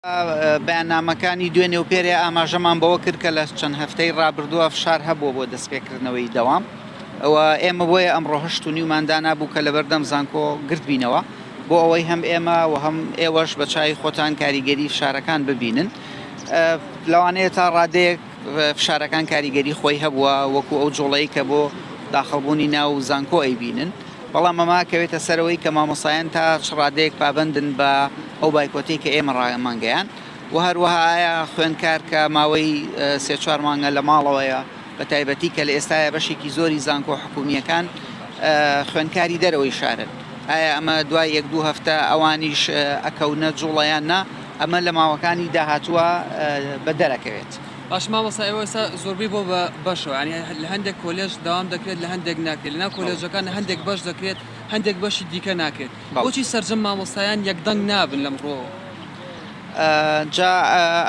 بەیاننامەکانی دوێنێ و پێرێ ئاماژەمان بەوە کرد کە لە چەند هەفتەی ڕابردووە فشار هەبووە بۆ دەستپێکردنەوەی دەوام و ئێمە بۆیە ئەمڕۆ هەشت و نیومان دانابوو کە لەبەردەم زانکۆ گرت بینەوە بۆ ئەوەی هەم ئێمە و هەم ئێوەش بە چاوی خۆتان کاریگەری فشارەکان ببینن. لەوانەیە تا ڕادەیەک فشارەکان کاریگەری خۆی هەبووە وەکو ئەو جوڵەی کە بۆ داخڵبوونی ناو زانکۆ ئەیبینن. بەڵام ئەمە ئەکەوێتە سەر ئەوەی کە مامۆستایان تا چ ڕادەیەک پابەندن بە ئەو بایکۆتەی کە ئێمە ڕامانگەیاند و هەروەها ئایا خوێندکار کە ماوەی سێ چوار مانگە لە ماڵەوەیە بە تایبەتی کە لە ئێستایا بەشێکی زۆری زانکۆ حکومییەکان خوێندکاری دەرەوەی شارن ئایا ئەمە دوای یەک دوو هەفتە ئەوانیش ئەکەونە جوڵە یان نا ئەمە لە ماوەکانی داهاتووە بە دەرەکەوێت. باشە مامۆستا ئێوە ئێستا زۆربەی بۆ بە بەشەوە یانی لە هەندێک کۆلێژ دەوام دەکرێت لە هەندێک ناکرێت لەناو کۆلێژەکان هەندێک بەش دەکرێت هەندێک بەشی دیکە ناکرێت بۆچی سەرجەم مامۆستایان یەکدەنگ نابن لەم ڕووەوە؟ جا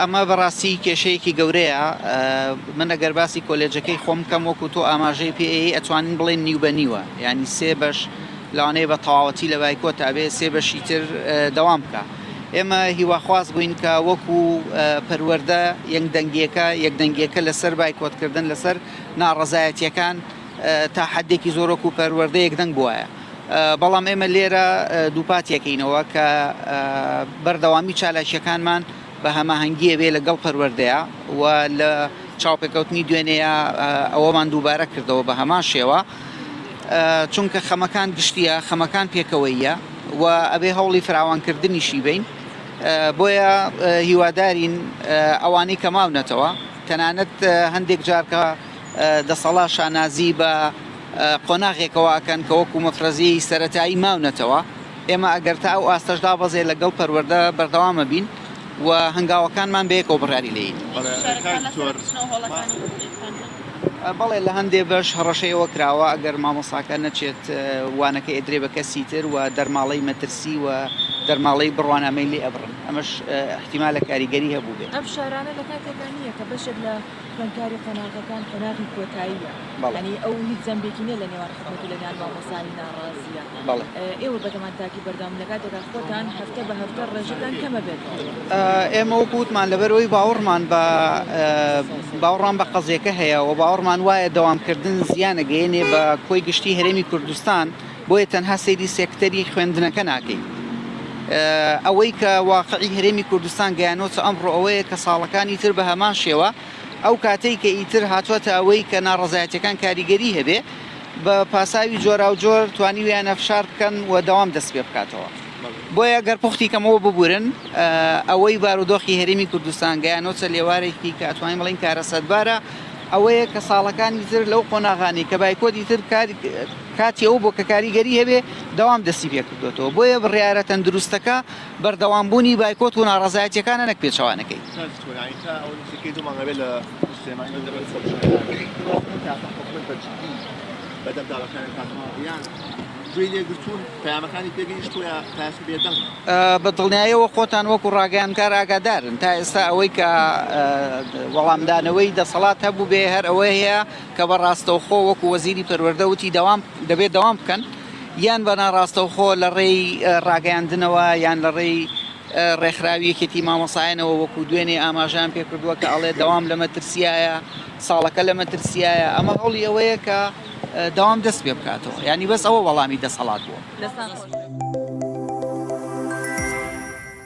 ئەمە بەڕاستی کێشەیەکی گەورەیە من ئەگەر باسی کۆلێجەکەی خۆم بکەم وەکو تۆ ئاماژەی پێ ئەیەی ئەتوانین بڵێن نیو بە نیوە یانی سێ بەش لەوانەیە بە تەواوەتی لە بایکۆتا بێ سێ بەشی تر دەوام بکە. ئێمە هیواخواز بووین کە وەکو پەروەردە یەکدەنگیەکە یەکدەنگیەکە لەسەر بایکۆتکردن لەسەر ناڕەزایەتیەکان تا حدێکی زۆر وەکو پەروەردە یەکدەنگ بوایە. بەڵام ئێمە لێرە دووپاتیەکەینەوە کە بەردەوامی چالاکیەکانمان بە هەماهەنگیە بێ لەگەڵ پەروەردەیە و لە چاوپێکەوتنی دوێنێیا ئەوەمان دووبارە کردەوە بە هەمان شێوە. چونکە خەمەکان گشتیە، خەمەکان پێکەوەییە و ئەبێ هەوڵی فراوانکردنیشی بەین. بۆیە هیوادارین ئەوانەی کە ماونەتەوە، تەنانەت هەندێک جار کە دەسەڵات شانازی بە قۆناغێکەوە ئەکەن کە وەکو مەفرەزەی سەرەتایی ماونەتەوە، ئێمە ئەگەر تا ئەو ئاستەش دابەزێ لەگەڵ پەروەردە بەردەوامە بین و هەنگاوەکانمان بەیەکەوە بڕیاری لێین. بەڵێ لە هەندێ بەش هەڕەشەی ئەوە کراوە ئەگەر مامۆستاکە نەچێت وانەکە ئەدرێ بە کەسی تر و دەرماڵەی مەترسی و دەرماڵەی بڕوانامەی لێ ئەبڕن ئەمەش ئیحتیمالە کاریگەری هەبووبێت. ئەم فشارانە لە کاتێکا نییە کە بەشێک لە خوێندکاری قۆناغەکان قۆناغی کۆتاییە یانی ئەو هیچ زەنبێکی نییە لە نێوان حکومەت و لە نێوان مامۆستایانی ناڕازییە ئێوە بەتەمان تاکی بەردەوام لە کاتێکا خۆتان هەفتە بە هەفتە ڕێژەتان کەمە بێتەوە. ئێمە وەکو وتمان لەبەرئەوەی باوەڕمان بە باوەڕمان بە قەزیەکە هەیە و باوەڕمان وایە دەوامکردن زیان ئەگەیەنێ بە کۆی گشتی هەرێمی کوردستان بۆیە تەنها سەیری سێکتەری خوێندنەکە ناکەین. ئەوەی کە واقعی هەرێمی کوردستان گەیانۆتە ئەمڕۆ ئەوەیە کە ساڵەکانی تر بە هەمان شێوە ئەو کاتەی کە ئیتر هاتووەتە ئەوەی کە ناڕەزایەتیەکان کاریگەری هەبێ بە پاساوی جۆراوجۆر توانیویانە فشار بکەن و دەوام دەست پێ بکاتەوە. بۆیە گەر پوختی کەمەوە ببورن ئەوەی بارودۆخی هەرێمی کوردستان گەیانۆتە لێوارێکی کە ئەتوانین بڵێین کارەساتبارە ئەوەیە کە ساڵەکانی تر لەو قۆناغانەی کە بایکۆتی تر کاتی ئەو بۆ کە کاریگەری هەبێ دەوام دەستی پێکردوێتەوە بۆیە بڕیارە تەندروستەکە بەردەوامبوونی بایکۆت و ناڕەزایەتیەکانە نەک پێچەوانەکەی. بە دڵنیایەوە خۆتان وەکو ڕاگەیاندکار ئاگادارن تا ئێستا ئەوەی کە وەڵامدانەوەی دەسەڵات هەبوو بێ هەر ئەوەیە هەیە کە بە ڕاستەوخۆ وەکو وەزیری پەروەردە وتی دەوام دەبێت دەوام بکەن یان بە ناڕاستەوخۆ لە ڕێی ڕاگەیاندنەوە یان لە ڕێی ڕێکخراوی یەکێتی مامۆسایانەوە وەکو دوێنێ ئاماژەیان پێکردووە کە ئەڵێ دەوام لە مەترسیایە ساڵەکە لە مەترسیایە ئەمە هەوڵی ئەوەیە کە دەوام دەست پێ بکاتەوە یانی بەس ئەوە وەڵامی دەسەڵات بووە. دەستان خۆش.